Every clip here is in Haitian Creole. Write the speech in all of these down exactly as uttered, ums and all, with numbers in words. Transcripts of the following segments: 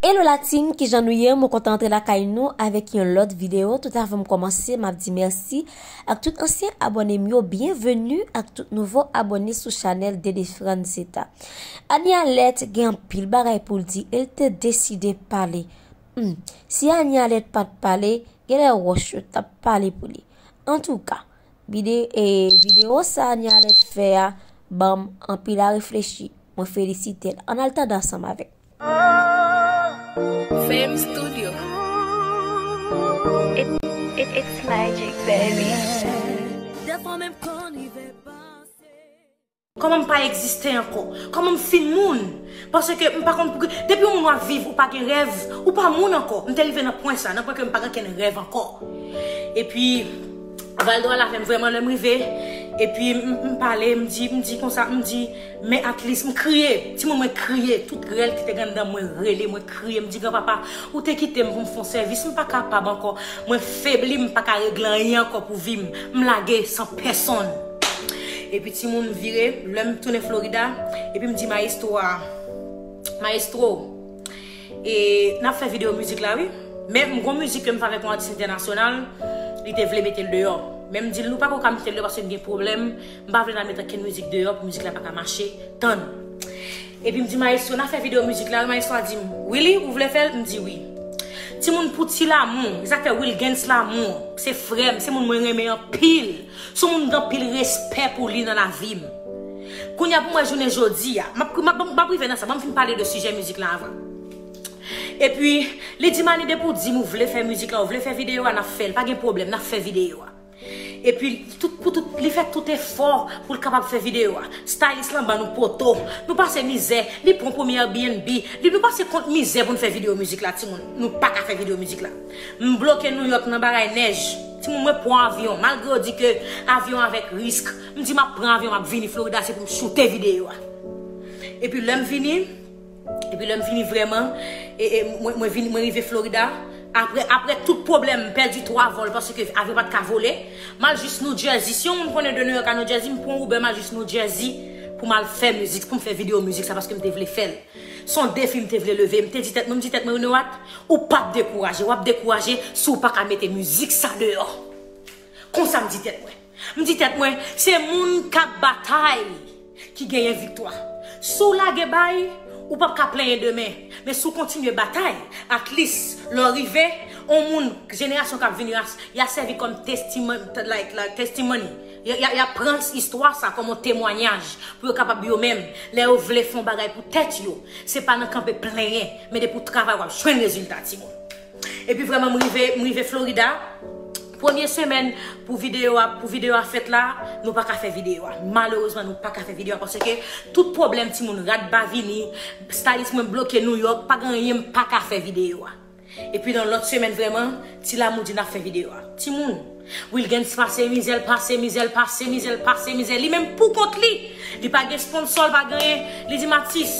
Hello la team, kijan nou ye? Mwen kontan antre lakay nou avèk yon lòt videyo. Tout avan m kòmanse, m ap di mèsi ak tout ansyen abòne m yo, byenveni ak tout nouvo abòne sou chanèl Dede Franzeta. Anie Alerte gen anpil bagay pou l di e l te deside pale. Hmm, si Anie Alerte pa t pale, genlè wòch yo t ap pale pou li. Antouka, vide, e, videyo sa Anie Alerte fè a ban m anpil a reflechi. Mwen felisite l. Ann al tande ansanm avè m. Fame Studio. It, it, it's magic, baby. Dèfwa menm kan rive pase. Kòman m pa egziste ankò? Kòman m fin moun? Paske m pa konn pou ki, depi yon moun w ap viv, ou pa gen rèv, ou pa moun ankò. M te rive nan pwen sa, nan pwen ke m pa gen kenn rèv ankò. Epi, Valdo al avè m vrèman lè m rive. Epi, m, m pale, m di, m di konsa, m di, men at least, m kriye. Timoun, mwen kriye. Tout rèl ki te gen anndan mwen rele, mwen kriye. M di, granpapa, ou te kite m pou m fè yon sèvis. M pa kapab ankò. Mwen febli, m pa ka regle anyen ankò pou vi m. M lage san pèsonn. Epi timoun vire, lè m tounen Florida, epi m di mayestwo a, mayestwo, e, n ap fè videyo mizik la, wi. Men m gon mizik ke m fè avèk yon atis entènasyonal, li te vle mete l deyò. Men m di l, nou pako ka mete l deyò paske m gen pwoblèm, m pa vle n al mete okenn mizik deyò pou mizik la pa ka mache, tann. Epi m di mayestwo, n ap fè videyo mizik la, wi, mayestwo a di m, Willy, ou vle fè l? M di wi. Timoun, pou Ti Lamour, sa k fè Wilgens Lamour, se frè m, se moun mwen renmen anpil. Se yon moun m gen anpil respè pou li nan lavi m. Kounye a pou m wè jounen jodi a, m ap, m ap, m ap rive nan sa, ban m fin pale de sijè mizik la avan. Epi, li di m, Anie, depi w di m ou vle fè mizik la, ou vle fè videyo a, n ap fè l, pa gen pwoblèm, n ap fè videyo a. Epi, tout, pou tout, li fè tout efò pou l kapab fè videyo a. Stylist lan ban nou poto, nou pase mizè, li pran premye Airbnb, li, nou pase kont mizè pou n fè videyo mizik la, timoun. Nou pa ka fè videyo mizik la. M bloke Nouyòk nan bagay nèj. Timoun, mwen pran avyon. Malgre yo di ke avyon avèk risk, m di m ap pran avyon, m ap vini Florida, se pou m choute videyo a. Epi lè m vini, epi lè m vini vrèman, e, e, mwen, mwen vini, mwen rive Florida. Apre, apre tout pwoblèm, m pèdi twa vòl paske avyon pa t ka vole. M al jis New Jersey. Si yon moun konnen de Nouyòk a New Jersey, m pran Uber, m al jis New Jersey pou m al fè mizik, pou m fè videyo mizik sa paske m te vle fè l. Se yon defi m te vle leve. M te di tèt mwen, m di tèt mwen, you know what? Ou p ap dekouraje, w ap dekouraje si w pa ka mete mizik sa deyò. Konsa m di tèt mwen. M di tèt mwen, se moun k ap batay ki genyen viktwa. Si w lage bay, ou p ap ka plenyen demen. Men si w kontinye batay, at least, lè w rive, yon moun, jenerasyon k ap vini a, y a sèvi kòm testimony, like, like, testimony. Y a, y a, y a pran istwa sa kòm yon temwayaj pou yo kapab yo menm, lè yo vle fè yon bagay pou tèt yo, se pa nan kanpe plenyen, men depi w travay, w ap jwenn rezilta, timoun. Epi vrèman, m rive, m rive Florida. Premye semèn pou videyo a, pou videyo a fèt la, nou pa ka fè videyo a. Malerezman, nou pa ka fè videyo a paske tout pwoblèm, timoun, rad pa vini, stylist mwen bloke Nouyòk, pa gen anyen, m pa ka fè videyo a. Epi nan lòt semèn vrèman, Ti Lamour di n ap fè videyo a. Timoun, Wilgens pase mizè, l pase mizè, l pase mizè, l pase mizè. Li menm pou kont li. Li pa gen sponsò, l pa gen anyen. Li di m, atis,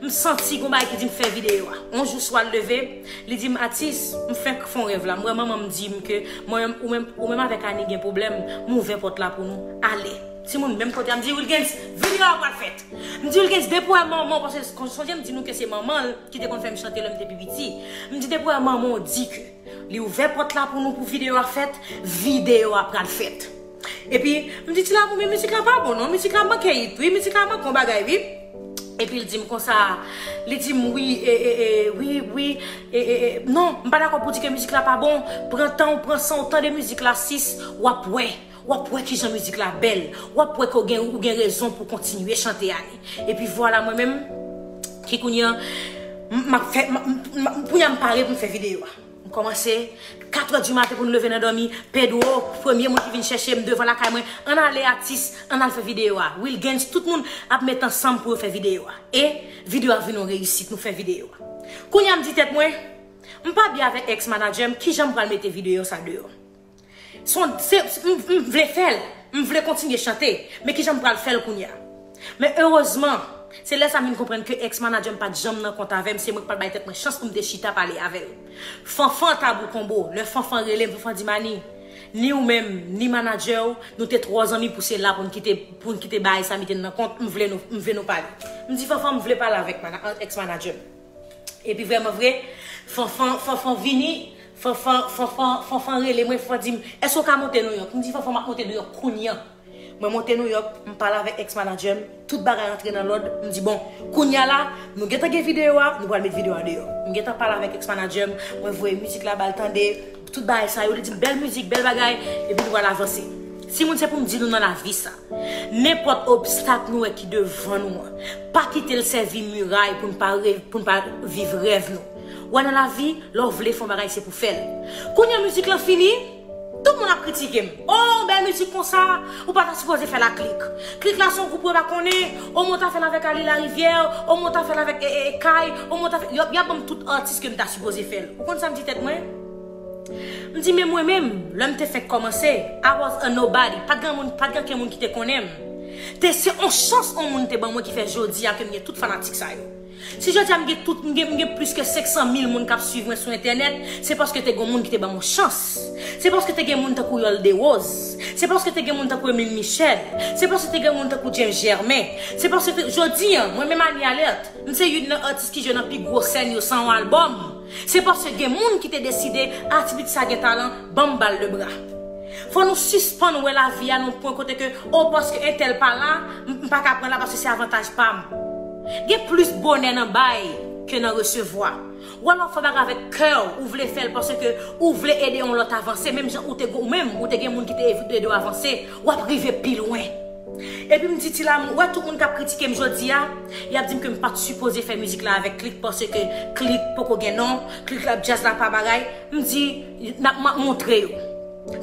m santi gon bagay ki di m fè videyo a. Yon jou swa l leve, li di m, atis, m fenk fè yon rèv la. M wè manman m di m ke mwen, ou menm, ou menm avèk Anie gen pwoblèm, m ouvè pòt la pou nou. Ale. Timoun, menm kote a, m di, Wilgens, videyo a pral fèt. M di, Wilgens, depi w wè manman w, paske sonje m di nou ke se manman l ki te konn fè m chante lè m te pi piti. M di, depi w wè manman w di ke li ouvè pòt la pou nou pou videyo a fèt, videyo a pral fèt. Epi, m di, Ti Lamour, men mizik la pa bon non, mizik la manke it, wi, mizik la manke yon bagay, wi. Epi l di m konsa, li di m, wi, e, e, e, wi, wi, e, e, e, non, m pa dakò pou di ke mizik la pa bon, pran tan w, pran san w, tande mizik la, sis, w ap wè. W ap wè kijan mizik la bèl. W ap wè ke w gen, ou gen rezon pou w kontinye chante, Anie. Epi vwala mwen menm, ki kounye a, m, m ap fè, m, m, m, kounye a m pare pou m fè videyo a. M kòmanse, katrè di maten pou n leve nan dòmi, Pedro, premye moun ki vin chèche m devan lakay mwen, ann ale atis, ann al fè videyo a. Wilgens, tout moun ap met ansanm pou yo fè videyo a. E videyo a vin yon reyisit, nou fè videyo a. Kounye a m di tèt mwen, m pa byen avèk ex manager m, kijan m pral mete videyo sa deyò? Se yon, se, m, m vle fè l. M vle kontinye chante. Men kijan m pral fè l kounye a? Men erezman, se lè sa m vin konprann ke ex manager m pa t janm nan kont avè m, se mwen k pa t bay tèt mwen chans pou m te chita pale avè l. Fanfan Tabou Konbo, lè Fanfan rele m, Fanfan di m, Anie, ni ou menm, ni manager w, nou te twò zanmi pou se la pou n kite, pou n kite bagay sa mete n nan kont, m vle nou, m vle nou pale. M di, Fanfan, m vle pale avèk mana-, ex manager m. Epi vrèman vre, Fanfan, Fanfan vini, Fanfan, Fanfan, Fanfan rele mwen, Fanfan di m, èske w ka monte Nouyòk? M di, Fanfan, m ap monte Nouyòk kounye a. Mwen monte Nouyòk, m pale avèk ex manager m, tout bagay antre nan lòd, m di, bon, kounye a la, nou gentan gen videyo a, nou pral met videyo a deyò. M gentan pale avèk ex manager m, mwen voye mizik la ba l tande, tout bagay sa yo, li di m, bèl mizik, bèl bagay, epi nou pral avanse. Timoun, se pou m di nou nan lavi sa. Nenpòt obstak nou wè ki devan nou an, pa kite l sèvi miray pou n pa re-, pou n pa viv rèv nou. Wè nan lavi, lè w vle fè yon bagay, se pou fè l. Kounye a mizik lan fini, tout moun ap kritike m. Oh, yon bèl mizik konsa, ou pa ta sipoze fè l ak Klik. Klik la se yon gwoup mwen pa konnen, omen w ta fè l avèk Ali Larivière, omen w ta fè l avèk, e, e, e, Kay, omen w ta fè, y ap, y ap ban m tout atis ke m ta sipoze fè l. Ou konn sa m di tèt mwen? M di, men mwen menm, lè m te fèk kòmanse, I was a nobody. Pa t gen moun, pa t gen okenn moun ki te konnen m. Te se yon chans yon moun te ban mwen ki fè jodi a ke m gen tout fanatik sa yo. Si jodi a m gen tout, m gen, m gen plis ke senk san mil moun k ap swiv mwen sou entènèt, se paske te gen moun ki te ban mwen chans. Se paske te gen moun tankou Yol Derose. Se paske te gen moun tankou Emile Michel. Se paske te gen moun tankou James Germain. Se paske te, jodi a, mwen menm Annie Alerte, m se youn nan atis ki jwe nan pi gwo sèn yo san yon albòm. Se paske gen moun ki te deside, ah, ti pitit sa gen talan, ban m ba l de bra. Fò nou sispann wè lavi a nan pwen kote ke, oh, paske entèl pa la, m, m pa ka pran la paske se avantaj pa m. Gen plis bonè nan bay ke nan resevwa. Ou alò fè bagay avèk kè w, ou vle fè l paske ou vle ede yon lòt avanse, menm jan ou te, ou menm, ou te gen moun ki te ede w avanse, w ap rive pi lwen. Epi m di ti la, m wè tout moun k ap kritike m jodi a, y ap di m ke m pa t sipoze fè mizik la avèk Klik paske Klik poko gen non, Klik la djaz la pa bagay. M di, n ap, m ap montre yo.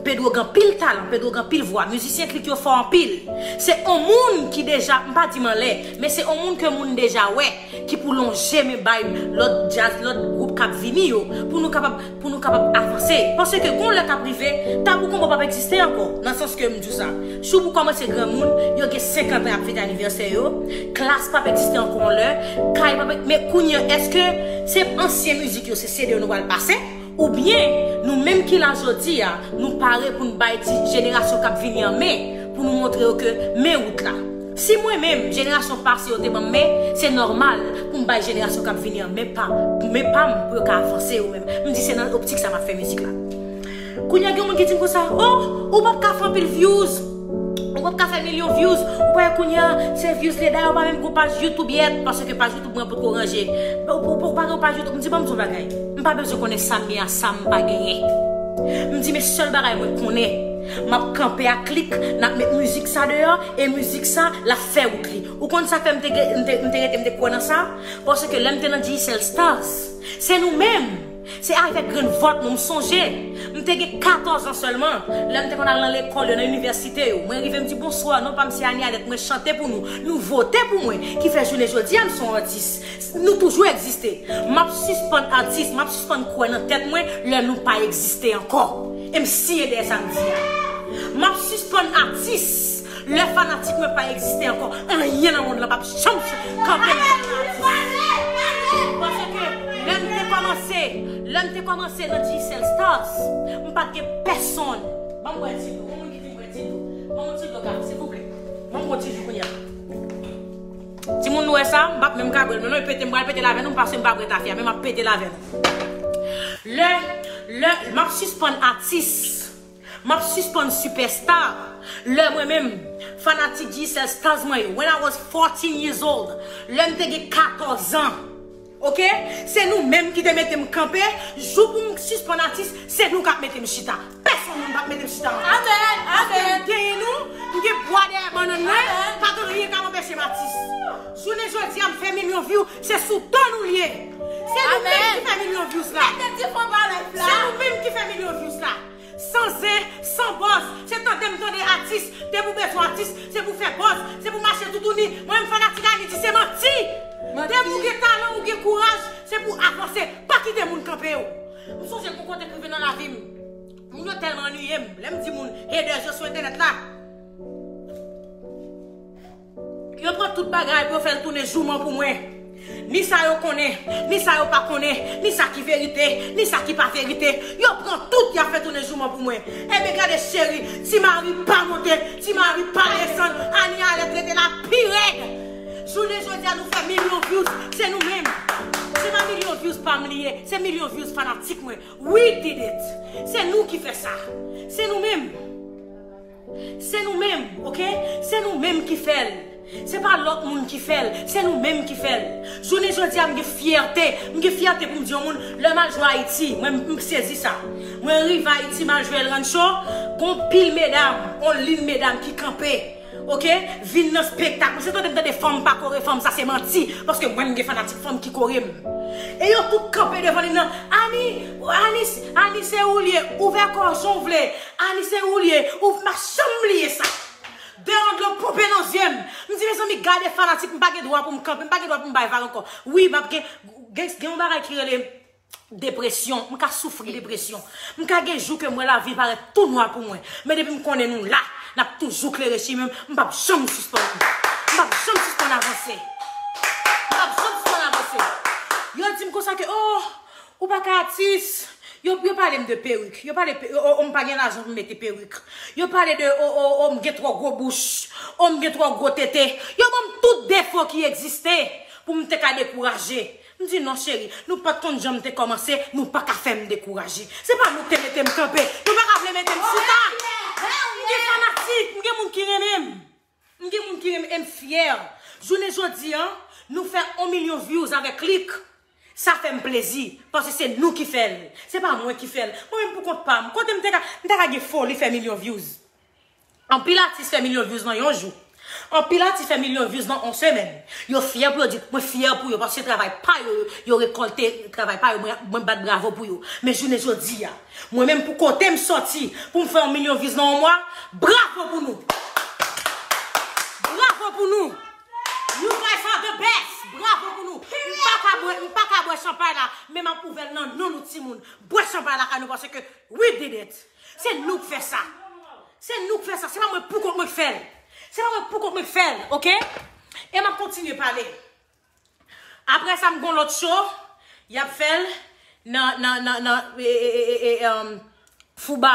Pedro gen anpil talan, Pedro gen anpil vwa, mizisyen Klik yo fò anpil. Se yon moun ki deja, m pa di m anlè, men se yon moun ke moun deja wè. Ki pou lonje men bay lòt djaz, lòt gwoup k ap vini yo, pou nou kapab, pou nou kapab avanse. Paske gon lè k ap rive, Tabou Konbo p ap egziste ankò, nan sans ke m di w sa. Si w pou kòmanse granmoun, yo gen senkant an y ap fete anivèsè yo, Klass p ap egziste ankò yon lè, Kay p ap, men kounye a, èske se ansyen mizik yo, se C D yo nou pral pase? Oubyen, nou menm ki la jodi a, nou pare pou n bay ti jenerasyon k ap vini an men, pou nou montre yo ke men wout la. Si mwen menm, jenerasyon pase yo te ban m men, se nòmal pou m bay jenerasyon k ap vini an men pa, men pa m pou yo ka avanse yo menm. M di se nan optik sa m ap fè mizik la. Kounye a gen moun ki di m konsa, oh, ou p ap ka fè anpil views. Ou p ap ka fè milyon views. Ou pa wè kounye a, se views li ye. Dayè, ou pa menm gon paj YouTube yèt, paske paj YouTube mwen potko ranje. Ou, ou, ou pa gen paj YouTube. M di, ban m di yon bagay. M pa bezwen konnen sa m ye a, sa m pa genyen. M di, men sèl bagay mwen konnen, m ap kanpe ak Klik, n ap met mizik sa deyò, e mizik sa, l ap fè wout li. Ou konn sa k fè m te, m te, m te rete, m te kwè nan sa? Paske lè m te nan Digicel Stars, se nou menm. Se avèk grenn vòt nou, m sonje. M te gen katòz an sèlman. Lè m te konn al nan lekòl yo, nan inivèsite yo. Mwen rive, m di, bonswa, non pa m se Annie Alerte, mwen chante pou nou. Nou vote pou mwen, ki fè jounen jodi a, m se yon atis. Nou toujou egziste. M ap sispann atis, m ap sispann kwè nan tèt mwen, lè nou pa egziste ankò. E m siyen dèyè sa m di a. M ap sispann atis. Lè fanatik mwen pa egziste ankò, anyen nan mond lan p ap janm kanpe m. Paske lè m te kòmanse, lè m te kòmanse nan Digicel Stars, m pa t gen pèsonn. Ban m bwè ti dlo. Yon moun ki di m bwè ti dlo. Ban m yon ti dlo, Kafou, silvouplè. Ban m yon ti dlo kounye a. Timoun, nou wè sa? M p ap menm ka bwè l, men non, e pete, m pral pete l avè nou, paske m pa bwè tafya, men m ap pete l avè nou. Lè, lè, m ap sispann atis. M ap sispann sipèsta. Lè mwen menm, fanatik Digicel Stars mwen yo, when I was fourteen years old, lè m te gen katòz an, oke? Se nou menm ki te mete m kanpe. Jou pou m sispann atis, se nou k ap mete m chita. Pèsonn moun p ap mete m chita ankò. Amèn, amèn. Paske m genyen nou, m gen bwa dèyè bannann mwen, pa gen anyen k ap anpeche m atis. Jounen jodi a, m fè milyon view, se sou do nou l ye. Se nou menm ki fè milyon views la. Se nou menm ki fè milyon views la. San zen, san buzz. Se tande m tande atis. Depi w bezwen atis, se pou fè buzz, se pou mache toutouni. Mwen menm fanatik Annie di se manti. Depi w gen talan, ou gen kouraj, se pou avanse. Pa kite moun kanpe w. M sonje gon kote k rive nan lavi m. Moun yo tèlman annuiye m. Lè m di moun, haters yo sou entènèt la. Yo pran tout bagay pou yo fè l tounen jouman pou mwen. Ni sa yo konnen, ni sa yo pa konnen, ni sa ki verite, ni sa ki pa verite. Yo pran tout, y ap fè tounen jouman pou mwen. Ebyen gade cheri, Ti Mari pa monte, Ti Mari pa desann, Annie Alerte rete la pi rèd. Jounen jodi a nou fè milyon views, se nou menm. Se pa milyon views pa m li ye, se milyon views fanatik mwen. We did it. Se nou ki fè sa. Se nou menm. Se nou menm, ok? Se nou menm ki fè l. Se pa lòt moun ki fè l, se nou menm ki fè l. Jounen jodi a, m gen fyète. M gen fyète pou m di yon moun, lè m al jwe Ayiti, mwen, m sezi sa. Mwen rive Ayiti, m al jwe El Rancho, gon pil medam, on lin medam ki kanpe. Ok? Vin nan spektak. Misye tande m tande fanm pa kore fanm, sa se manti. Paske mwen, m gen fanatik fanm ki kore m. E yo tout kanpe devan li nan, Ani, Ani, Ani se ou l ye, ouvè kò w jan w vle. Ani se ou l ye, ou m pa janm bliye sa. Deyò dlo ponpe nan zye m. M di, mezanmi, gade fanatik, m pa gen dwa pou m kanpe, m pa gen dwa pou m bay vag ankò. Wi, m ap gen, gen, gen yon bagay ki rele depresyon. M ka soufri depresyon. M ka gen jou ke m wè lavi parèt tou nwa pou mwen. Men depi m konnen nou la, n ap toujou klere chimen m, m p ap janm sispann. M p ap janm sispann avanse. M p ap janm sispann avanse. Yo di m konsa ke, oh, ou pa ka atis. Yo, yo pale m de perik. Yo pale, pe- o, o, o, m pa gen lajan pou m mete perik. Yo pale de, o, o, o, m gen twò gwo bouch. O, m gen twò gwo tete. Yo ban m tout defo ki egziste pou m te ka dekouraje. M di, non, cheri, nou pa t konn jan m te kòmanse, nou pa ka fè m dekouraje. Se pa nou k te mete m kanpe, nou pa ka vle mete m chita. M gen fanatik, m gen moun ki renmen m. M gen moun ki renmen m, e m fyè. Jounen jodi a, nou fè on milyon views avèk klik. Sa fè m plezi, paske se nou ki fè l. Se pa mwen ki fè l. Mwen menm pou kont pa m. Kote m te ka, m ta ka gen foli fè milyon views. Anpil atis fè milyon views nan yon jou. Anpil atis fè milyon views nan yon semèn. Yo fyè pou yo di, mwen fyè pou yo, paske se travay pa yo, yo rekòlte travay pa yo, mwen, mwen bat bravo pou yo. Men jounen jodi a, mwen menm pou kote m sòti, pou m fè yon milyon views nan yon mwa, bravo pou nou! Bravo pou nou! You guys are the best! Bravo pou nou! M pa ka bwè, m pa ka bwè chanpay la, men m ap ouvè l nan non nou timoun. Bwè chanpay la kay nou, paske we did it! Se nou k fè sa! Se nou k fè sa! Se pa mwen pou kont mwen k fè l! Se pa mwen pou kont mwen k fè l, ok? E m ap kontinye pale. Apre sa, m gon lòt show, y ap fè l nan, nan, nan, nan, e, e, e, e, e, um, Fouba.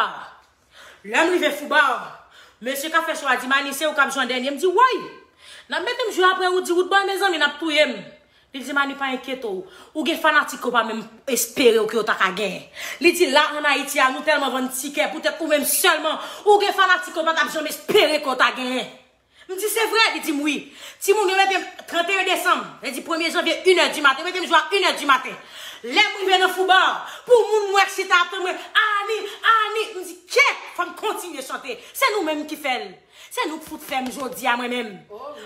Lè m rive Fouba, mesye k ap fè show a di, Mani, se ou k ap jwe an dènye. M di, woy! N ap mete m jwe apre ou di, Roodboy, mezanmi, n ap touye m. Li di, Mani, pa enkyete w. Ou gen fanatik ke w pa menm espere w ke w ta ka genyen. Li di, la, ann Ayiti a, nou tèlman vann tikè, poutèt ou menm sèlman, ou gen fanatik ke w pa t ap janm espere ke w ta genyen. M di, se vre? Li di m wi. Timoun, yo mete m trannteyen desanm, vle di premye janvye, inè di maten. Yo mete m jwe a inè di maten. Lè m rive nan Fouba, pou moun m wè k chita ap tann mwen, Ani, Ani. M di, kèt, fò m kontinye chante. Se nou menm ki fè l. Se nou k fout fè m jodi a mwen menm.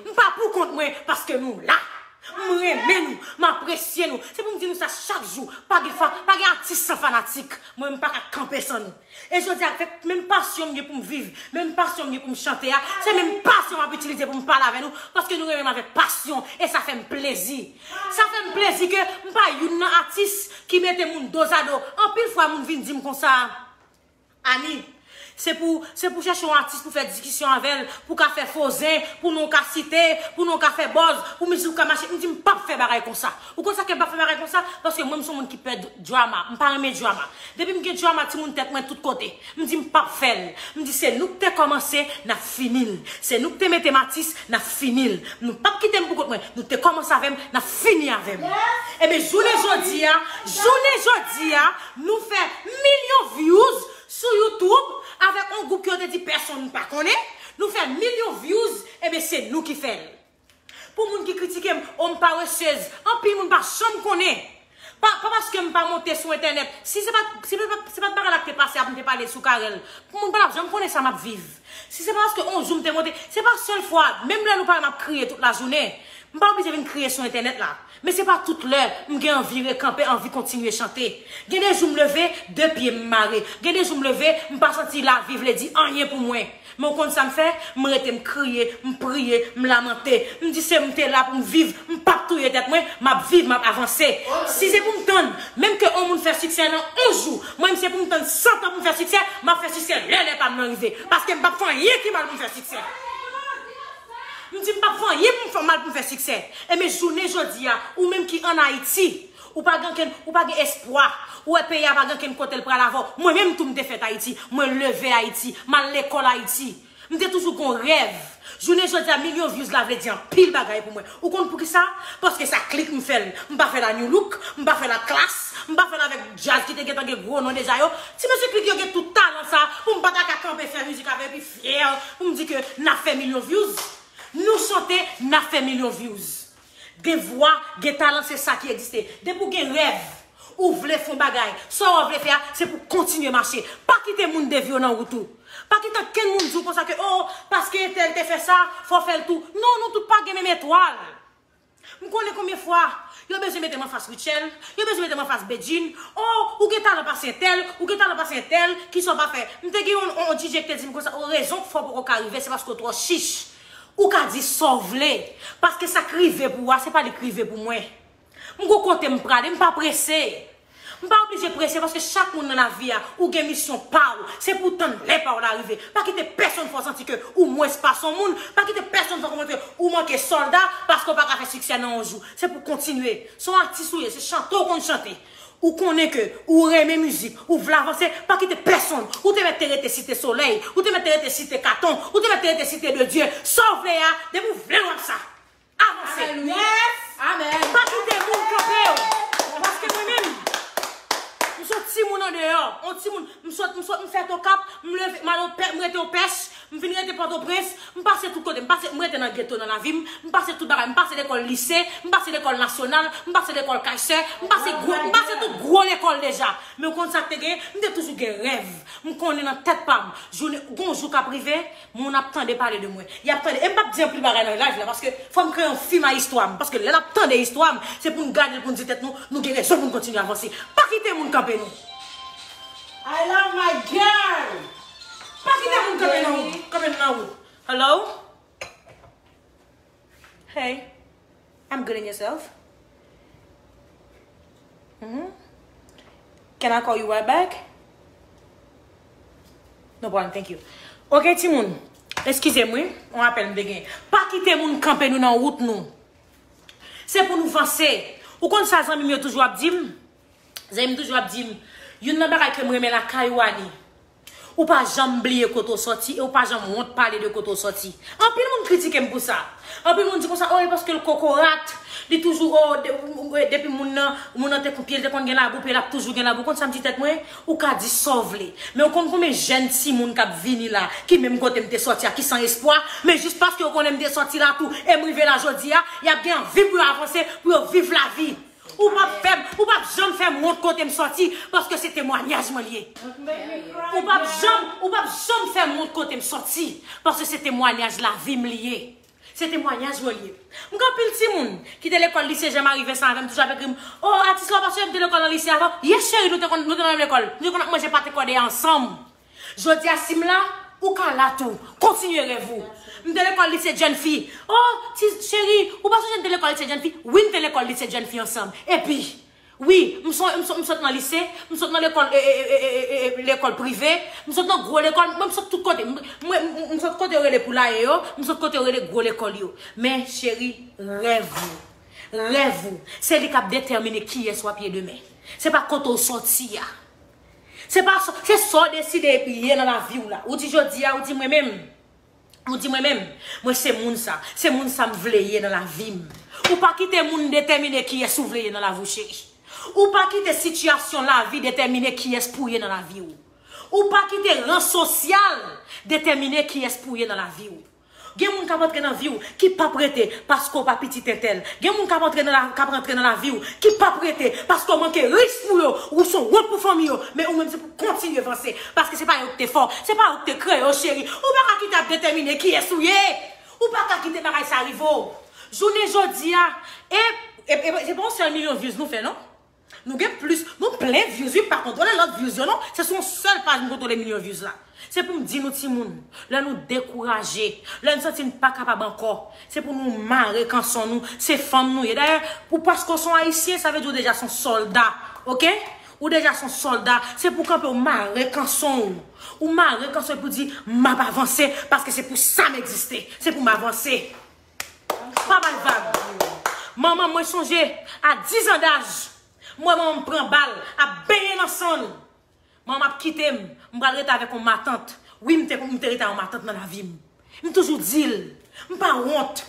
M pa pou kont mwen, paske nou la. M renmen nou, m apresye nou. Se pou m di nou sa chak jou. Pa gen fa, pa gen atis san fanatik. Mwen, m pa ka kanpe san nou. E jodi a, avèk menm pasyon m gen pou m viv, menm pasyon m gen pou m chante a, se menm pasyon m ap itilize pou m pale avè nou, paske nou renmen m avèk pasyon, e sa fè m plezi. Sa fè m plezi ke m pa youn nan atis ki mete moun dozado. Anpil fwa, moun vin di m konsa, Ani, se pou, se pou chèche yon atis pou fè diskisyon avè l, pou ka fè fo zen, pou non w ka site, pou non w ka fè buzz, pou mizik ou ka mache. M di, m p ap fè bagay konsa. Ou konn sa ke m p ap fè bagay konsa? Paske mwen, m se yon moun ki pè d- drama. M pa renmen drama. Depi m gen drama, timoun, tèt mwen tout kote. M di, m p ap fè l. M di, se nou k te kòmanse, n ap fini l. Se nou k te mete m atis, n ap fini l. Nou p ap kite m pou kont mwen. Nou te kòmanse avè m, n ap fini avè m. Ebyen, jounen jodi a, jounen jodi a, nou fè milyon views sou YouTube avèk yon gwoup ke yo te di pèsonn pa konnen. Nou fè milyon views, ebyen, se nou ki fè l. Pou moun ki kritike m, o, m paresez, anpil moun pa janm konnen. Pa, pa paske m pa monte sou entènèt. Si se pa, si se pa, se pa t bagay la ki te pase ap m te pale sou Carel, pou moun pa t ap janm konnen sa m ap viv. Si se pa paske on jou m te monte, se pa sèl fwa, menm lè nou pa wè m ap kriye tout lajounen, m pa oblije vin kriye sou entènèt la. Men se pa tout lè m gen anvi rekanpe, anvi kontinye chante. Gen de jou m leve, de pye m mare. Gen de jou m leve, m pa santi lavi vle di anyen pou mwen. Men w konn sa m fè? M rete, m kriye, m priye, m lamante. M di, se m te la pou m viv, m p ap touye tèt mwen, m ap viv, m ap avanse. Si se pou m tann, menm ke on moun fè siksè nan on jou, mwen, m se pou m tann san tan pou m fè siksè, m ap fè siksè lè lè pa m nan rive. Paske m p ap fè anyen ki mal pou m fè siksè. M di, m p ap fè anyen pou m fè mal pou m fè siksè. Ebyen, jounen jodi a, ou menm ki ann Ayiti, ou pa gen ankenn, ou pa gen espwa. Ou wè peyi a pa gen ankenn kote l pral avè w. Mwen menm tou, m te fèt Ayiti. Mwen leve Ayiti. M al lekòl Ayiti. M te toujou gon rèv. Jounen jodi a, milyon views la vle di anpil bagay pou mwen. Ou konn poukisa? Paske sa klik m fè l. M pa fè l a New Look, m pa fè l a Klass, m pa fè l avèk djaz ki te gentan gen gwo non deja yo. Ti mesye klik yo gen tout talan sa pou m pa ta ka kanpe fè mizik avè epi fyè pou m di ke n ap fè milyon views. Nou chante, n ap fè milyon views. Gen vwa, gen talan, se sa ki egziste. Depi w gen rèv, ou vle fè yon bagay, sa w vle fè a, se pou kontinye mache. Pa kite moun devye w nan wout ou. Pa kite ankenn moun di w konsa ke, oh, paske entèl te fè sa, fò w fè l tou. Non, nou tout pa gen menm etwal. M konnen konbyen fwa yo bezwen mete m anfas Rutshelle, yo bezwen mete m anfas Bedjine. Oh, ou gen talan pase entèl, ou gen talan pase entèl, kisa w pa fè? M te gen yon, yon D J ki te di m konsa, oh, rezon k fè w poko ka rive, se paske w twò chich. Ou ka di sa w vle, paske sa k rive pou ou a, se pa li k rive pou mwen. M gon kote m prale, m pa prese. M pa oblije prese paske chak moun nan lavi a, ou gen misyon pa w. Se pou w tann lè pa w la rive. Pa kite pèsonn fè w santi ke ou mwens pase yon moun. Pa kite pèsonn fè w konprann ke ou manke sòlda paske w pa ka fè siksè nan yon jou. Se pou w kontinye. Se yon atis ou ye, se chante w konn chante. Ou konnen ke ou renmen mizik, ou vle avanse, pa kite pèsonn. Ou te mèt te rete Site Solèy, ou te mèt te rete Site Katon, ou te mèt te rete Site de Dye. Sa w vle a, depi w vle w ap sa. Avanse. Alelouya. Yes. Amen. Pa kite moun kanpe w. Paske mwen menm, m se yon timoun andeyò. Yon timoun, m sot, m sot, m fèt Okap, m leve, m al Opè-, m rete Opèch, m vin rete Pòtoprens, m pase tout kote, m pase, m rete nan geto nan lavi m, m pase tout bagay, m pase lekòl lise, m pase lekòl nasyonal, m pase lekòl Kayser, m pase gwo, m pase tout gwo lekòl deja. Men w konn sa k te gen, m te toujou gen rèv. M konnen nan tèt pa m, jounen, gon jou k ap rive, moun ap tande pale de mwen. Y ap tande. E m p ap di anpil bagay nan live la, paske fò m kreye yon fim a istwa m. Paske lè n ap tande istwa m, se pou n gade l, pou n di tèt nou, nou gen rezon pou n kontinye avanse. Pa kite moun kanpe nou. I love my girl. Pa kite moun kanpe nou, kanpe nou nan wout. Hello? Hey, I'm good, and yourself? Mm-hmm. Can I call you right back? No problem, thank you. Ok, timoun, eskize m, wi, yon apèl m te gen. Pa kite moun kanpe nou nan wout nou. Se pou nou vanse. Ou konn sa zanmi m yo toujou ap di m? Zanmi m toujou ap di m, youn nan bagay ke m renmen lakay ou, Ani, ou pa janm bliye kote w sòti e ou pa janm wont pale de kote w sòti. Anpil moun kritike m pou sa. Anpil moun di konsa, oh, e paske l kokorat, li toujou, oh, de-, depi moun nan, moun nan te kou pye, l te konn gen labou, e l ap toujou gen labou. Konn sa m di tèt mwen? Ou ka di sa w vle. Men ou konn konbyen jèn timoun k ap vini la, ki menm kote m te sòti a, ki san espwa, men jis paske yo konnen m te sòti la tou, e m rive la jodi a, y ap gen anvi pou yo avanse, pou yo viv lavi. Ou p ap fè m, ou p ap janm fè m wont kote m sòti, paske se temwanyaj mwen l ye. Ou p ap janm, ou p ap janm fè m wont kote m sòti, paske se temwanyaj lavi m li ye. Se temwanyaj mwen l ye. M gen anpil timoun ki te lekòl lise Jean Marie Vincent avè m, toujou ap ekri m, oh, atis la, paske m te lekòl nan lise avè w. Yes, cheri, nou te konn, nou te nan menm lekòl. Nou te konn ap manje pate kòdeye ansanm. Jodi a, si m la, ou ka la tou. Kontinye rèv ou. M te lekòl lise jèn fi. Oh, ti cheri, ou pa sonje m te lekòl lise jèn fi? Wi, m te lekòl lise jèn fi ansanm. Epi, wi, m son, m son, m sot nan lise, m sot nan lekòl, e, e, e, e, e, e, lekòl prive, m sot nan gwo lekòl, mwen m sot tout kote. M, mwen, m, m sot kote yo rele poulaye yo, m sot kote yo rele gwo lekòl yo. Men, cheri, rèv ou. Rèv ou. Se li k ap detèmine kiyès w ap ye demen. Se pa kote w sòti a. Se pa sa, se sa w deside epi ye nan lavi w la. Ou di jodi a, ou di mwen menm. Ou di mwen menm, mwen se moun sa. Se moun sa m vle ye nan lavi m. Ou pa kite moun detèmine kiyès ou vle ye nan lavi w, cheri. Ou pa kite sitiyasyon lavi detèmine kiyès pou w ye nan lavi w. Ou pa kite ran sosyal detèmine kiyès pou w ye nan lavi w. Gen moun k ap antre nan vi w ki p ap rete paske w pa pitit entèl. Gen moun k ap antre nan la, k ap rantre nan lavi w ki p ap rete paske w manke riche pou yo, ou se yon wont pou fanmi yo. Men ou menm se pou w kontinye vanse, paske se pa yo ki te fè w, se pa yo ki te kreye w, cheri. Ou pa ka kite ap detèmine kiyès ou ye. Ou pa ka kite bagay sa rive w. Jounen jodi a, e, e, e se pa yon sèl milyon views nou fè, non. Nou gen plis, nou plen views, wi, m pa kontwole lòt views yo, non. Se sou yon sèl paj m kontwole milyon views la. Se pou m di nou, timoun, lè nou dekouraje, lè n santi n pa kapab ankò, se pou nou mare kanson nou. Se fanm nou ye. Dayè, ou paske w se yon ayisyen, sa vle di w deja se yon sòlda, oke? Ou deja se yon sòlda. Se pou w kanpe, w mare kanson w. Ou mare kanson w pou di, m ap avanse, paske se pou sa m egziste. Se pou m avanse. Pa bay vag. Manman, mwen sonje, a diz an daj, m wè manman m pran bal, ap benyen nan san l. Manman m ap kite m, m pral rete avèk yon matant. Wi, m te, m te rete a yon matant nan lavi m. M toujou di l. M pa wont.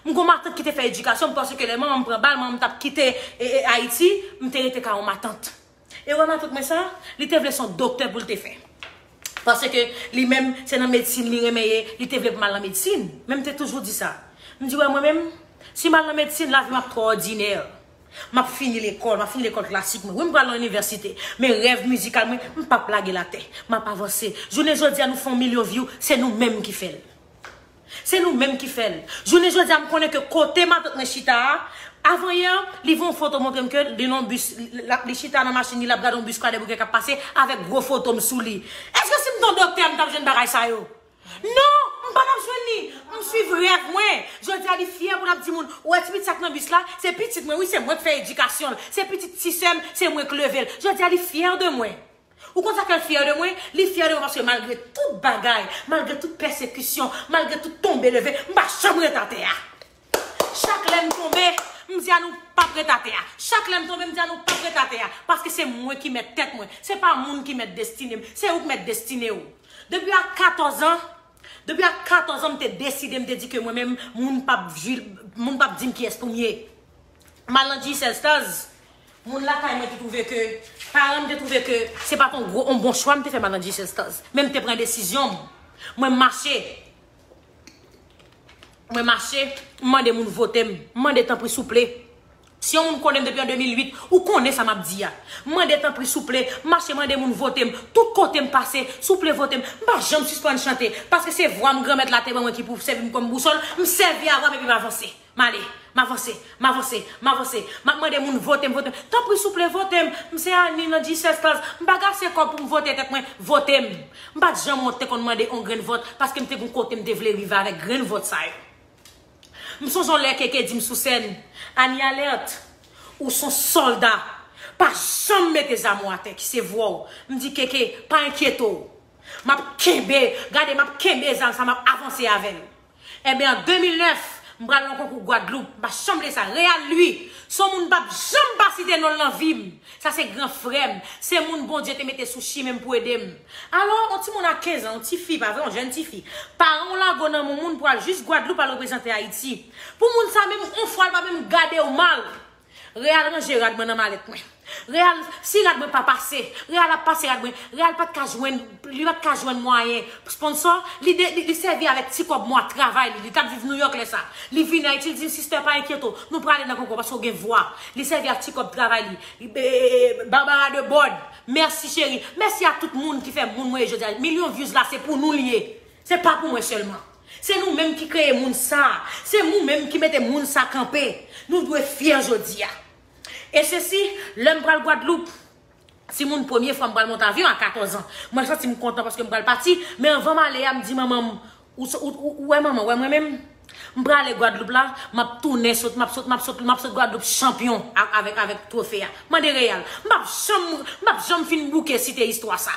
M gon matant ki te fè edikasyon m paske lè manman m pran bal, manman m t ap kite e, e, Ayiti, m te rete ka yon matant. E wè matant mwen sa, li te vle se yon doktè pou l te fè. Paske li menm, se nan medsin li renmen ye, li te vle pou m al nan medsin. Men m te toujou di sa. M di, wè mwen menm, si m al nan medsin, lavi m ap twò òdinè. M ap fini lekòl, m ap fini lekòl klasik mwen. Wi, m pral nan inivèsite. Men rèv mizikal mwen, m p ap lage l atè. M ap avanse. Jounen jodi a, nou fè yon milyon view, se nou menm ki fè l. Se nou menm ki fè l. Jounen jodi a, m konnen ke kote matant mwen chita a, avan yè, li voye yon foto montre m ke li nan bis, li, li chita nan machin li, l ap gade yon bis Kwadèboukè k ap pase avèk gwo foto m sou li. Èske si m t yon doktè, m t ap jwenn bagay sa yo? Non, m pa t ap jwenn li. M swiv rèv mwen. Jodi a, li fyè pou l ap di moun, ou wè ti pitit sa k nan bis la, se pitit mwen, wi, se mwen k fè edikasyon l. Se pitit ti sè m, se mwen k leve l. Jodi a, li fyè de mwen. Ou konn sa fè l fyè de mwen? Li fyè de mwen paske malgre tout bagay, malgre tout pèsekisyon, malgre tout tonbe leve, m pa janm ret atè a. Chak lè m tonbe, m di a nou p ap ret atè a. Chak lè m tonbe, m di a nou p ap ret atè a. Paske se mwen ki mèt tèt mwen. Se pa moun ki mèt destine m. Se ou k mèt destine w. Depi a katòz an, depi a katòz an, m te deside, m te di ke mwen menm, moun p ap jwi, moun p ap di m kiyès pou m ye. M al nan G sèz Stars, moun lakay mwen te twouve ke, paran m te twouve ke se pa t yon gwo, yon bon chwa m te fè m al nan G sèz Stars. Men m te pran desizyon m. Mwen mache. Mwen mache, m mande moun vote m. M mande tanpri souple. Si yon moun konnen m depi an de mil uit, ou konnen sa m ap di a. M mande tanpri souple, m mache mande moun vote m. Tout kote m pase, souple vote m. M pa janm sispann chante, paske se vwa m Granmèt la te ban mwen ki pou sèvi m kòm bousòl. M sèvi a vwa m epi m avanse. M ale, m avanse, m avanse, m avanse. M ap mande moun vote m, vote m. Tanpri souple vote m. M se Annie nan G sèz Stars. M pa gase kòb pou m vote tèt mwen. Vote m. M pa t janm wont te konn mande yon grenn vòt, paske m te gon kote m te vle rive avèk grenn vòt sa yo. M sonje yon lè Keke di m sou sèn, Annie Alerte, ou s on sòlda. Pa janm mete zam ou atè, ki se vwa w. M di, Keke, pa enkyete w. M ap kenbe, gade, m ap kenbe zam sa, m ap avanse avè l. Ebyen, an de mil nèf, m pral nan konkou Gwadloup, m pa janm bliye sa. Real Louis, s on moun m p ap janm pa site non l nan vi m. Sa se gran frè m, se moun Bondye te mete sou chimen m pou ede m. Alò, yon timoun a kenz an, yon tifi, pa vre, yon jèn tifi. Paran w lage w nan men yon moun pou al jis Gwadloup al reprezante Ayiti. Pou moun sa menm, yon fwa l pa menm gade w mal. Real ranje rad mwen nan malèt mwen. Real, si rad mwen pa pase, Real ap pase rad mwen. Real pa t ka jwenn, li pa t ka jwenn mwayen. Sponsor, li, de, li, li sèvi avèk ti kòb mwa travay li. Li t ap viv Nouyòk lè sa. Li vin Ayiti, li di m, sister, pa enkyete w. Nou prale nan konkou paske w gen vwa. Li sèvi ak ti kòb travay li. Li, e, e, e, Barbara de Bòd. Mèsi, cheri. Mèsi a tout moun ki fè moun mwen ye jodi a. Milyon views la, se pou nou l ye. Se pa pou mwen sèlman. Se nou menm ki kreye moun sa. Se nou menm ki mete moun sa kanpe. Nou dwe fyè jodi a. E sesi, lè m pral Gwadloup, timoun, premye fwa m pral monte avyon a katòz an. Mwen santi m kontan paske m pral pati, men anvan m ale a, m di manman m, ou, ou, ou, ou wè manman, wè mwen menm? M prale Gwadloup la, m ap tounen sot, m ap sot, m ap sot, m ap sot Gwadloup chanpyon a, avèk, avèk twofe a. Mande Real. M p ap janm, m p ap janm fin bouke site istwa sa.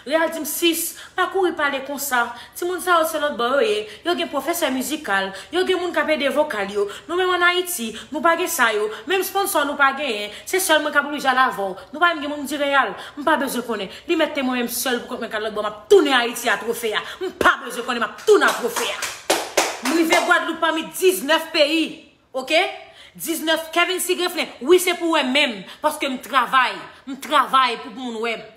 Real di m, sis, pa kouri pale konsa. Timoun sa yo se lòt bò yo ye. Yo gen pwofesè mizikal. Yo gen moun k ap ede vokal yo. Nou menm ann Ayiti, nou pa gen sa yo. Menm sponsor nou pa genyen. Se sèl mwen k ap oblije al avè w. Nou pa menm gen moun, m di Real. M pa bezwen konnen. Li mèt te mwen menm sèl pou kont mwen k al lòt bò. M ap tounen Ayiti a twofe a. M pa bezwen konnen, m ap tounen a twofe a. M rive Gwadloup pami diznèf peyi. Oke? Diznèf, Kevin Sigreflen. Wi, se pou wè menm. Paske m travay. M travay pou, pou moun wè m.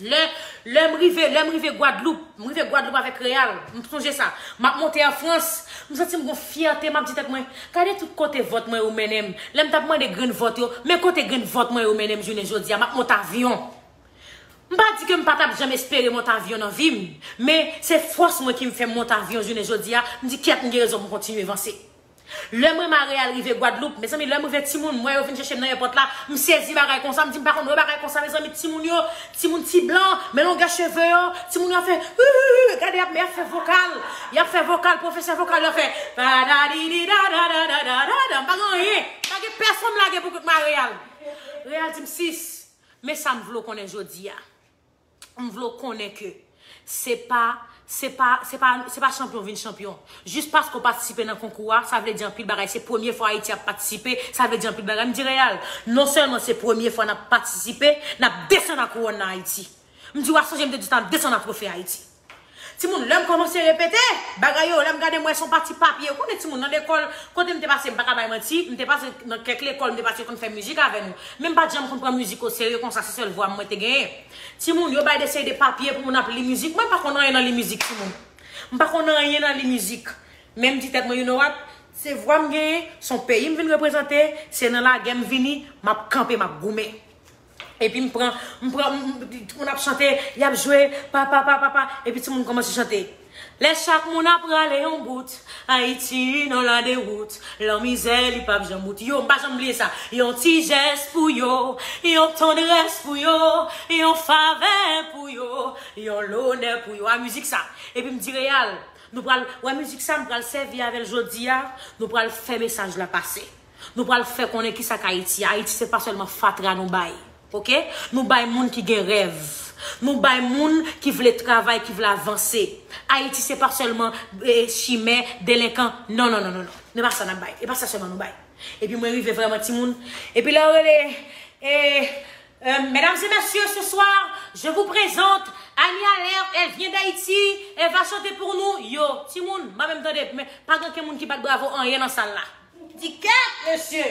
Lè, lè m rive, lè m rive Gwadloup, m rive Gwadloup avèk Real, m sonje sa. M ap monte an Frans, m santi m gon fyète, m ap di tèt mwen, gade tout kote vòt mwen yo mennen m. Lè m t ap mande grenn vòt yo, men kote grenn vòt mwen yo mennen m jounen jodi a, m ap monte avyon. M pa di ke m pa t ap janm espere monte avyon nan vi m, men se fòs mwen ki m fè m monte avyon jounen jodi a, m di kèt, m gen rezon pou m kontinye vanse. Lè mwen Mareal rive Gwadloup, mezanmi, lè m rive timoun, m wè yo vin chèche m nan èpòt la, m sezi bagay konsa, m di m pa konn wè bagay konsa, mezanmi, timoun yo, timoun ti blan, men longè cheve yo, timoun yo ap fè, wi, wi, wi, wi, gade, y ap, y ap fè vokal, y ap fè vokal, pwofesè vokal, y ap fè, padadidi, dadadadadada, m pa gen anyen, pa gen pèsonn m lage pou kont Mareal. Real di m, sis, men sa m vle w konnen jodi a. M vle w konnen ke se pa, se pa, se pa, se pa chanpyon vin chanpyon. Jis paske w patisipe nan konkou a, sa vle di anpil bagay. Se premye fwa Ayiti ap patisipe, sa vle di anpil bagay. M di Real, non sèlman se premye fwa n ap patisipe, n ap desann ak kouwòn nan Ayiti. M di w a sonje m te di w n ap desann ak twofe Ayiti. Timoun, lè m kòmanse repete bagay yo, lè m gade m wè se yon pati papye. Ou konnen timoun nan lekòl, kote m te pase, m pa ka bay manti, m te pase nan kèk lekòl, m te pase konn fè mizik avè nou. Men m pa t janm konn pran mizik oserye konsa, se sèl vwa m mwen te genyen. Timoun, yo bay de seri de papye pou moun ap li mizik. Mwen pa konn anyen nan li mizik, timoun. M pa konn anyen nan li mizik. Men m di tèt mwen, you know what? Se vwa m genyen, se yon peyi m vin reprezante, se nan lagè m vini, m ap kanpe, m ap goumen. Epi m pran, m pran, m, m, moun ap chante, y ap jwe, pa, pa, pa, pa, pa. Epi timoun kòmanse chante. Lè chak moun ap rale yon bout, Ayiti nan ladewout, lanmizè li p ap janm bout. Yo, m pa janm bliye sa. Yon ti jès pou yo, yon tandrès pou yo, yon favè pou yo, yon lonè pou yo. A mizik sa. Epi m di Real, nou pral, wè mizik sa, m pral sèvi avè l jodi a, nou pral fè mesaj la pase. Nou pral fè konnen kisa k Ayiti. Ayiti se pa sèlman fatra nou bay. Oke? Nou bay moun ki gen rèv. Nou bay moun ki vle travay, ki vle avanse. Ayiti se pa sèlman eh, chimè, delenkan. Non, non, non, non, non. Se pa sa n ap bay. E pa sa sèlman nou bay. Epi mwen rive vrèman timoun. Epi lè yo rele eh, euh, mesdames et messieurs, ce soir, je vous présente Annie Alerte, elle vient d'Haïti, elle va chanter pour nous. Yo, timoun, m pa menm tande, men pa gen okenn moun ki bat bravo anyen nan sal la. Di kèt, mesye!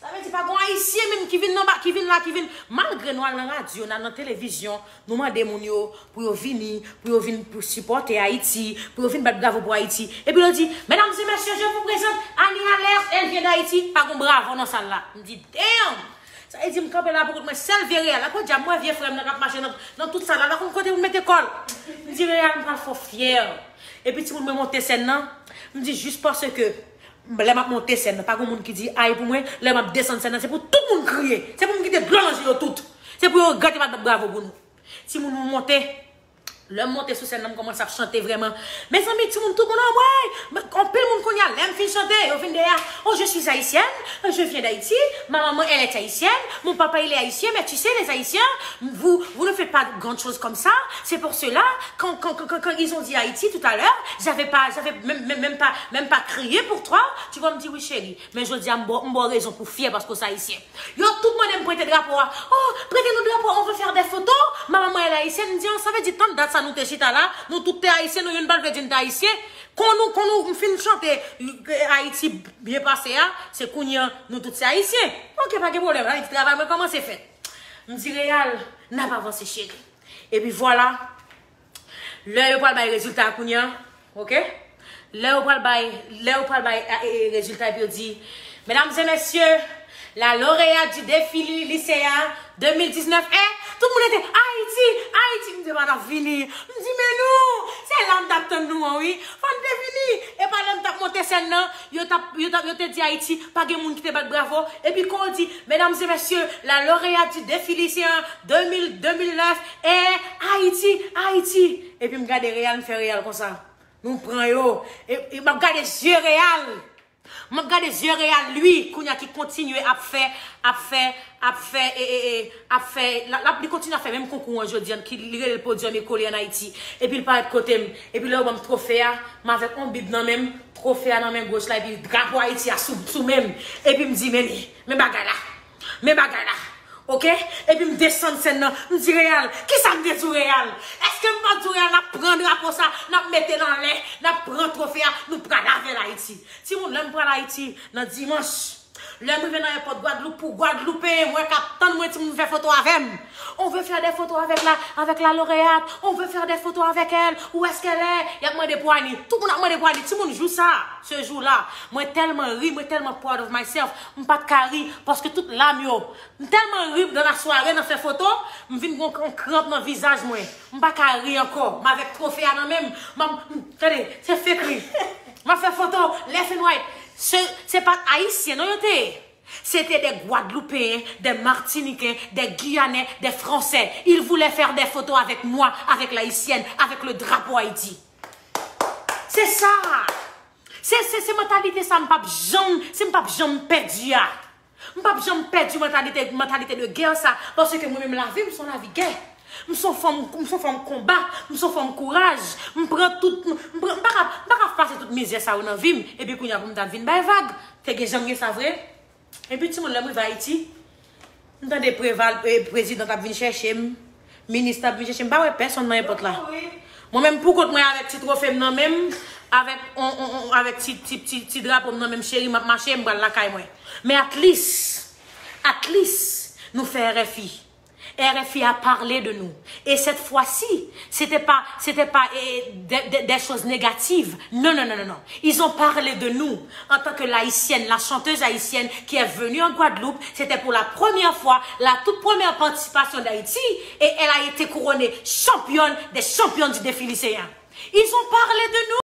Sa vle di pa gon ayisyen menm ki vin nan ba, ki vin la, ki vin. Malgre nou al nan radyo, n al nan televizyon, nou mande moun yo pou yo vini, pou yo vin pou sipòte Ayiti, pou yo vin bat bravo pou Ayiti. Epi yo di, mesdames et messieurs, je vous présente Annie Alerte, elle vient d'Haïti. Pa gon bravo nan sal la. M di, damn! Sa vle di m kanpe la pou kont mwen, sèl vye Real la. Podyab, mwen vye frè m nan k ap mache nan, nan tout sal la, pa konn kote pou l mete kò l. M di, Real, m pral fè w fyè. Epi timoun mwen monte sèn nan, m di, jis paske lè m ap monte sèn nan, pa gen moun ki di ay pou mwen, lè m ap desann sèn nan, se pou tout moun kriye. Se pou m kite dlo nan je yo tout. Se pou yo regrèt yo pa t bat bravo pou nou. Timoun mwen monte, lè m monte sou sèn nan, m kòmanse ap chante vrèman. Mezanmi, timoun, tout moun anmwey! Anpil moun kounye a, lè m fin chante, yo vin dèyè, oh, je suis haïtienne, je viens d'Haïti, ma maman, elle est haïtienne, mon papa, il est haïtien, mais tu sais, les Haïtiens, vous, vous ne faites pas de grandes choses comme ça, c'est pour cela, quand, quand, quand, quand ils ont dit Haïti tout à l'heure, j'avais pas, j'avais même, même, même pas, même pas crié pour toi, tu vois, m di, wi, cheri, men jodi a, m ba w rezon pou fyè paske w se ayisyen. Yo tout mande m prete drapo a. Oh, prete nou drapo, on veut faire des photos. Ma maman elle est haïtienne. M di, oh, sa vle di tann dat sa nou te chita la, nou tout te ayisyen, nou youn pa t vle di n te ayisyen. Kon nou, kon nou m fin chante eh, Ayiti byen pase a, se kounye a nou tout se ayisyen. Oke, pa gen pwoblèm, Ayiti travay mwen kòmanse fèt. M di Real, n ap avanse cheri. Epi vwala, lè yo pral bay rezilta a kounye a, oke? Lè yo pral bay, lè yo pral bay eh, eh, rezilta epi yo di, mesdames et messieurs, la lauréate du défi lycéen deux mille dix-neuf est, tout moun ete, Ayiti, Ayiti, m di, pa t ap vini. M di, men nou, se la m t ap tann nou an, wi. Fò n te vini. E pa lè m t ap monte sèn nan, yo t ap, yo t ap, yo te di Ayiti, pa gen moun ki te bat bravo. Epi kon yo di, mesdames et messieurs, la lauréate du défi lycéen deux mille, deux mille neuf est Ayiti, Ayiti. Epi m gade Real, m fè Real konsa. Nou pran yo. E, e m ap gade zye Real. M ap gade zye Real, li, kounye a ki kontinye ap fè, ap fè, ap fè, e, e, e, ap fè, l ap, li kontinye ap fè menm konkou an jodi a, ki li rele l Podium Ekole an Ayiti. Epi l parèt kote m. Epi lè yo ban m twofe a, m avèk yon bib nan men m, twofe a nan men goch la, epi drapo Ayiti a sou, sou men m. Epi m di, men li, men bagay la. Men bagay la. Oke? Epi m desann sèn nan, m di Real, kisa m te di w Real? Èske m pa t di w Real, n ap pran drapo sa, n ap mete l anlè, n ap pran twofe a, nou pral avè l Ayiti. Timoun, lè m pral Ayiti, nan dimanch, lè m rive nan èpòt Gwadloup, pou Gwadloupeyen mwen k ap tann mwen, timoun, vin fè foto avè m. On veut faire des photos avec la, avec la lauréate. On veut faire des photos avec elle. Où est-ce qu'elle est? Y ap mande pou Annie. Tout moun ap mande pou Annie. Timoun, jou sa, se jou la, mwen tèlman ri, mwen tèlman proud of myself. M pa t ka ri, paske tout lam yo, m tèlman ri dans la soirée, nan fè foto, m vin gon, gon kranp nan vizaj mwen. M pa ka ri ankò. M avèk twofe a nan men m. M ap, m, tande, se fake ri. M ap fè foto, left and right. Se, se pa t Ayisyen, non, yo te ye. C'était des Guadeloupéens, des Martiniquais, des Guyanais, des Français. Ils voulaient faire des photos avec moi, avec l'haïtienne, avec le drapeau Haïti. Se sa. Se, se, se mantalite sa m p ap janm, se m p ap janm pèdi a. M p ap janm pèdi mantalite, mantalite de gè sa, paske mwen menm lavi m se yon lavi gè. M se yon fanm, m se yon fanm konba, m se yon fanm kouraj. M pran tout, m, m pran, m pa ka, m pa ka pase tout mizè sa yo nan vi m, epi kounye a pou m ta vin bay vag. Te gen janm gen sa vre. Epi timoun, lè m rive Ayiti, m tande Preval, eh, prezidan t ap vin chèche m, minis t ap vin chèche m, m pa wè pèsonn nan èpòt la. Mwen menm pou kont mwen avèk ti twofe m nan men m, avèk on, on, on, avèk ti, ti, ti, ti drapo m nan men m, cheri, m ap mache, m pral lakay mwen. Men at least, at least, nou fè R F I. R F I a parlé de nous. Et cette fois-ci, c'était pas, c'était pas eh, des, des, des choses négatives. Non, non, non, non, non. Ils ont parlé de nous en tant que l'haïtienne, la chanteuse haïtienne qui est venue en Guadeloupe. C'était pour la première fois, la toute première participation d'Haïti. Et elle a été couronnée championne des champions du défi lycéen. Ils ont parlé de nous.